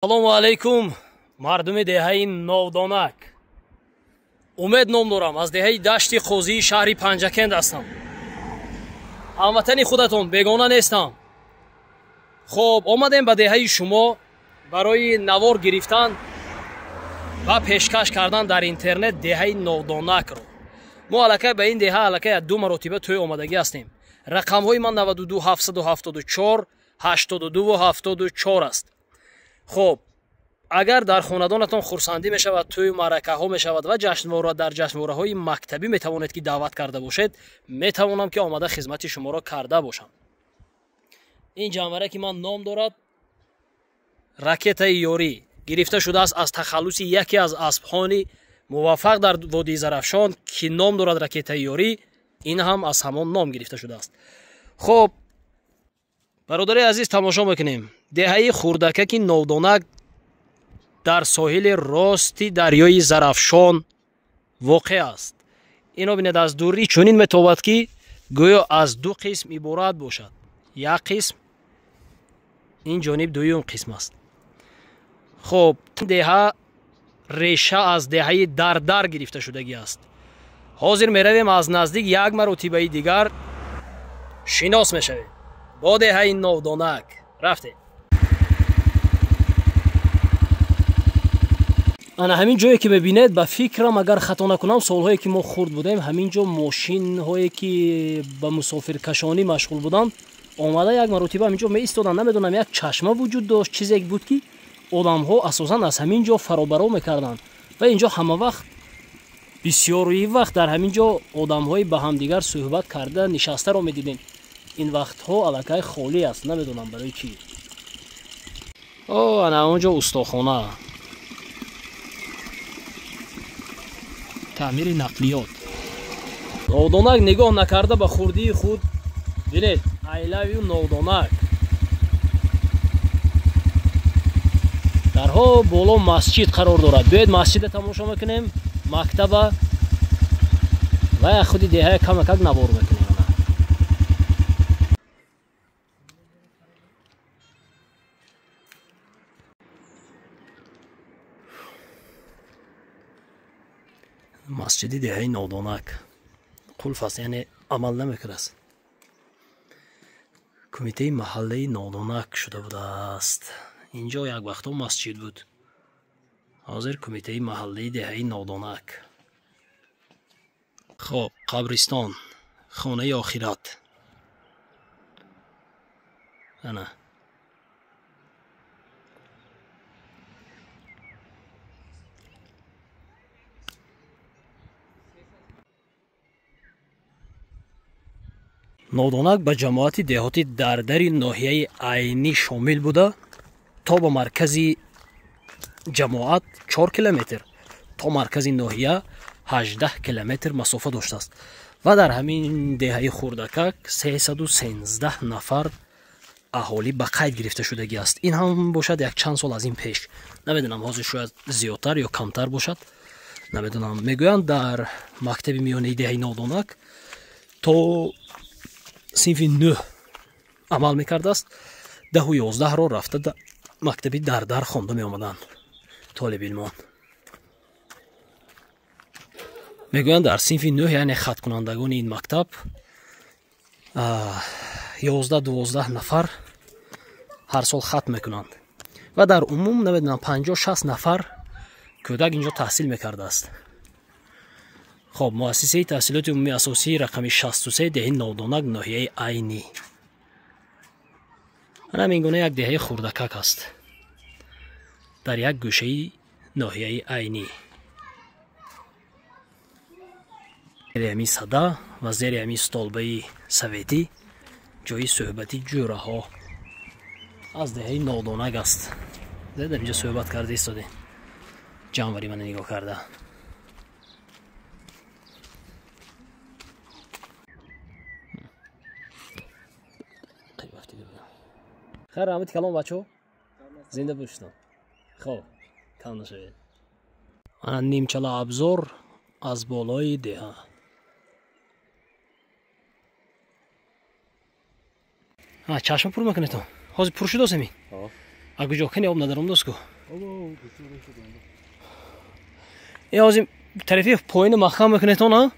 Салому алайкум, мардуми деҳаи Новдонак. Умед ном дорам, аз деҳаи Дашти Қозии шаҳри Панҷакент ҳастам. Ҳамватани худатон, бегона нестам. Хоб, омадем ба деҳаи шумо барои навор гирифтан ва пешкаш кардан дар интернет деҳаи Новдонакро. Мо аллакай ба ин деҳа аллакай ду маротиба тӯй омадагӣ ҳастем. Рақамҳои ман 92 774 82 74 аст. Хоб, агар дар хонадонатон хурсандӣ мешавад, тӯю маъракаҳо мешавад ва ҷашнвора дар ҷашнвораҳои мактабӣ метавонед ки даъват карда бошед, метавонам ки омада хизмати шуморо карда бошам. Ин ҷанваре ки ман ном дорад ракетаи ёрӣ, гирифта шудааст аз тахаллуси яке аз аспҳони муваффақ дар водии Зарафшон, ки ном дорад ракетаи ёрӣ, ин ҳам аз ҳамон ном гирифта шудааст. Хоб, бародари азиз, тамошо мекунем. Деҳаи хурдакаки Новдонак дар соҳили рости дарёи Зарафшон воқеъ аст. Ино бинед, аз дурӣ чунин метобад, ки гӯё аз ду қисм иборат бошад. Як қисм ин ҷониб, дуюм қисм аст. Хоб, деҳа реша аз деҳаи Дардар гирифта шудагӣ аст. Ҳозир меравем аз наздик як маротибаи дигар шинос мешавем бо деҳаи Новдонак. Рафтем. Ана ҳамин ҷое ки мебинед, ба фикрам, агар хато накунам, солҳое ки мо хурд будем, ҳамин ҷо мошинҳое ки ба мусофиркашонӣ машғул буданд, омада як маротиба ҳамин ҷо меистоданд. Намедонам, як чашма вуҷуд дошт, чизе буд ки одамҳо асосан аз ҳамин ҷо фаробаро мекарданд ва инҷо ҳама вақт, бисёрии вақт дар ҳамин ҷо одамҳои ба ҳамдигар суҳбат карда нишастаро медидем. Ин вақтҳо аллакай холӣ аст, намедонам барои чӣ. О, ана он ҷо устохона, таъмири нақлиёт. Новдонак нигоҳ накарда ба хурдии худ, бинед, I love you Новдонак. Дарҳо боло масҷид қарор дорад. Биёед масҷида тамошо мекунем, мактаба ва худи деҳая камакак навор мекунем. Масҷиди деҳаи Новдонак қулф аст, яъне амал намекунад. Кумитаи маҳаллаи Новдонак шуда будааст. Инҷо як вақтҳо масҷид буд. Ҳозир кумитаи маҳаллаи деҳаи Новдонак. Хоб, қабристон, хонаи охират. Ана Новдонак ба ҷамоати деҳоти Дардари ноҳияи Айнӣ шомил буда, то ба маркази ҷамоат 4 километр, то маркази ноҳия 18 километр масофа доштааст ва дар ҳамин деҳаи хурдакак 313 нафар аҳолӣ ба қайд гирифта шудагӣ аст. Ин ҳам бошад як чанд сол аз ин пеш, намедонам, ҳозир шояд зиёдтар ё камтар бошад, намедонам. Мегӯянд дар мактаби миёнаи деҳаи Новдонак то синфи 9 амал мекардааст, 10 11-ро рафта мактаби Дардар хонда меомаданд толибилмон. Мегӯянд дар синфи 9, яъне хаткунандагони ин мактаб 11-12 нафар ҳар сол хат мекунанд ва дар умум намедонам 50-60 нафар кӯдак инҷо таҳсил мекардааст. Хоб, муассисаи таҳсилоти умумии асосии рақами 63 деҳаи Новдонак, ноҳияи Айнӣ. Ана ҳамин гуна як деҳаи хурдакак аст дар як гӯшаи ноҳияи Айнӣ. Зери ҳамин сада ва зери ҳамин столбаи советӣ ҷои суҳбати ҷӯраҳо аз деҳаи Новдонак аст. Дар инҷо суҳбат карда истодем, ҷанвари мана нигоҳ карда. Хайр, раҳмати калом, бачаҳо, зинда бошед. Хоб, кам нашавед. Ана нимчала абзор аз болои деҳа. Чашма пур мекунедтон? Ҳозир пур шудост ҳамин? А куҷо кани об надаром доску? Ин ҳозир тарафи поини маҳкам мекунетон, а?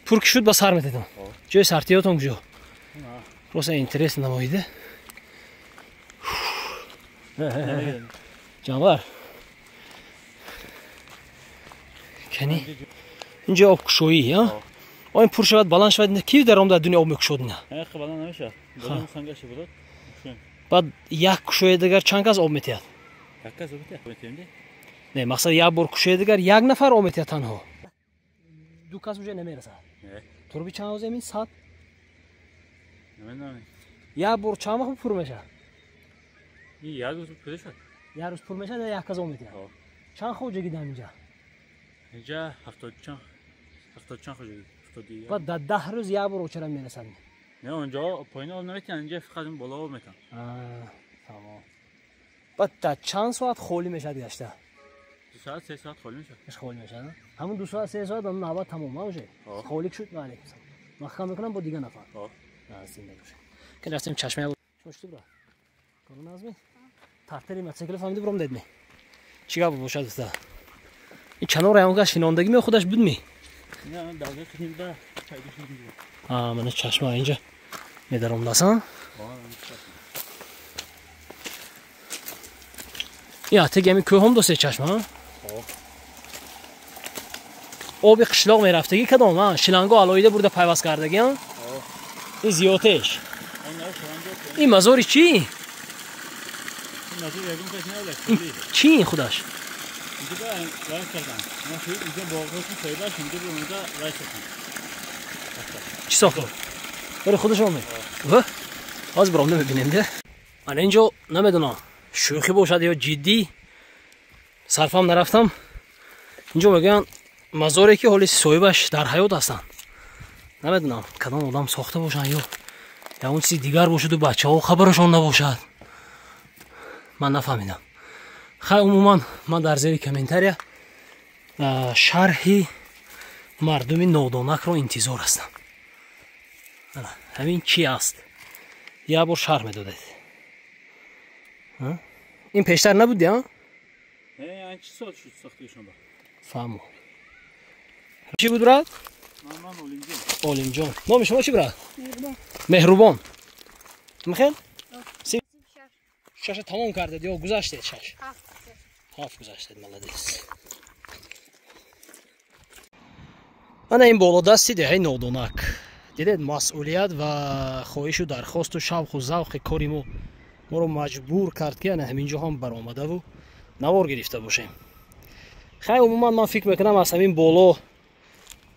Пур ки шуд ба сар мететон. Ҷои сартиётон куҷо? Просто интерес намоида. Ҷанвар. Кани? Инҷо обкушоӣ, а? Оин пур шавад, баланд шавад, ки даром дар дунё об мекушод ина? Баланд намешавад. Баъд як кушои дигар чанд кас об метиҳад? Як кас об метиҳад. Не, мақсад як бор кушои дигар як нафар об метиҳад танҳо. Ду кас уже намерасад. Турби чанд ҳозир ин 100? Намедонам. Як бор чанд вақт пур мешавад? Як рӯз пур мешавад. Як рӯз пур мешавад, як кас об метиҳад. Чанд хоҷагӣ дар инҷа? Инҷа 70 чанд хоҷагӣ. Баъд дар 10 рӯз як бор очара мерасад. Не, онҷо поин об наметиҳанд, инҷа фақат боло об метиҳанд. Тамом. Баъд дар чанд соат холӣ мешавад гашта? 2 соат, 3 соат холӣ мешавад. Холӣ мешавад. Ҳамон 2 соат, 3 соат навбат тамом, уже. Холӣ шуд, ва алейкум салом. Маҳкам мекунам бо дигар нафар. Зинда бошед. Ки рафтем чашмаи шумо шуд бра? Кору назми? Тартари мотосикл фаҳмиди бром дедми? Чӣ гап бошад уста? Ин чанор ягон кас шинондагӣ ме худаш буд ми? Не, давлат хидмат пайдо шуд. Мана чашма инҷа медаромдасан. Ин атеги ҳамин кӯҳом досе чашма? Оби қишлоқ мерафтагӣ кадом? Шиланго алоҳида бурда пайваст кардагӣ? Ин зиётеш. Ин мазори чӣ? Чӣ ин худаш? Чӣ сохта? Барои худаш омед. Ҳозир баром намебинем де. Ман инҷо намедонам шӯхӣ бошад ё ҷиддӣ, сарфам нарафтам. Инҷо мегӯянд мазоре ки ҳоли соҳибаш дар ҳаёт ҳастанд. Намедонам кадом одам сохта бошанд ё ягон чизи дигар бошаду бачаҳо хабарашон набошад. Ман нафаҳмидам. Хай, умуман ман дар зери комментария шарҳи мардуми нодонакро интизор ҳастам. Ҳамин чӣ аст? Як бор шарҳ медодед. Ин пештар набуд, я? Не, чӣ сол шуд сохтагишон ба? Фаҳмо. Чӣ буд, брат? Ман Олимҷон. Олимҷон. Номи шумо чӣ, брат? Меҳрубон. Михел? Шаша тамом кардед ё гузаштед шаш? Ҳафт гузаштед, молодец. Ана ин болодасти деҳаи Нодонак. Дидед, масъулият ва хоҳишу дархосту шавқу завқи кори мо моро маҷбур кард ки ана ҳамин ҷо ҳам баромадаву навор гирифта бошем. Хай, умуман ман фикр мекунам аз ҳамин боло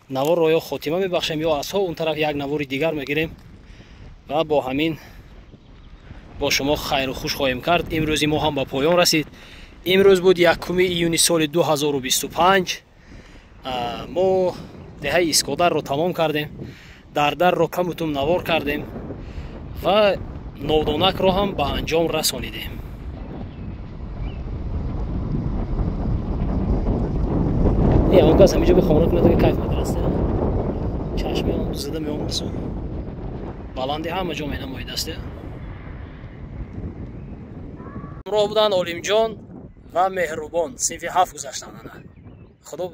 наворро ё хотима мебахшем ё аз ҳо он тараф як навори дигар мегирем ва бо ҳамин бо шумо хайру хуш хоҳем кард. Имрӯзи мо ҳам ба поён расид. Имрӯз буд 1 июни соли 2025. Мо деҳаи Искодарро тамом кардем, Дардарро камутум навор кардем ва Нодонакро ҳам ба анҷом расонидем. Он кас ҳаминҷо бихона кунад, ки кайф медараст. Чашмаам зада меомадсу баланди ҳама ҷо менамоидаст. Ҳамроҳ буданд Олимҷон ва Меҳрубон. Синфи 7 гузаштанд. Ана худо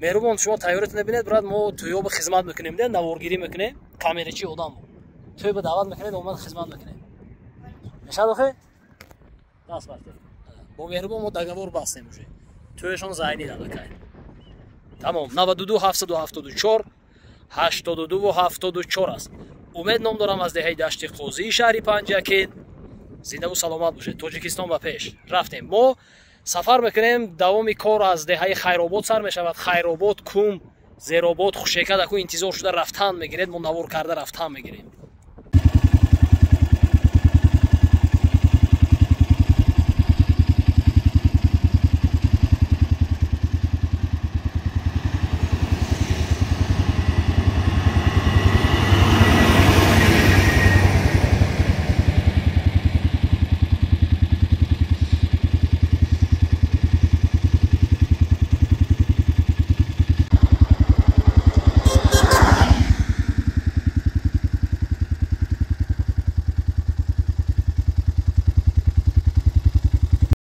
Меҳрубон, шумо тайёритон бинед, брат, мо тӯёба хизмат мекунем, наворгирӣ мекунем, камерачи одам тӯйба даъват мекунед, омад хизмат мекунем. Мешавад охе? Даст бартед. Бо Меҳрубон мо договор бастем уже. Тӯяшон зайнид аллакай. Тамом. 92 774 82 74 аст. Умед ном дорам аз деҳаи Дашти Қозии шаҳри Панҷакент. Зиндаву саломат бошед. Тоҷикистон ба пеш. Рафтем. Мо сафар мекунем. Давоми кор аз деҳаи Хайробод сар мешавад. Хайробод, Кум, Зеробод, Хушека даку интизор шуда рафтан мегиред. Мо навор карда рафтан мегирем.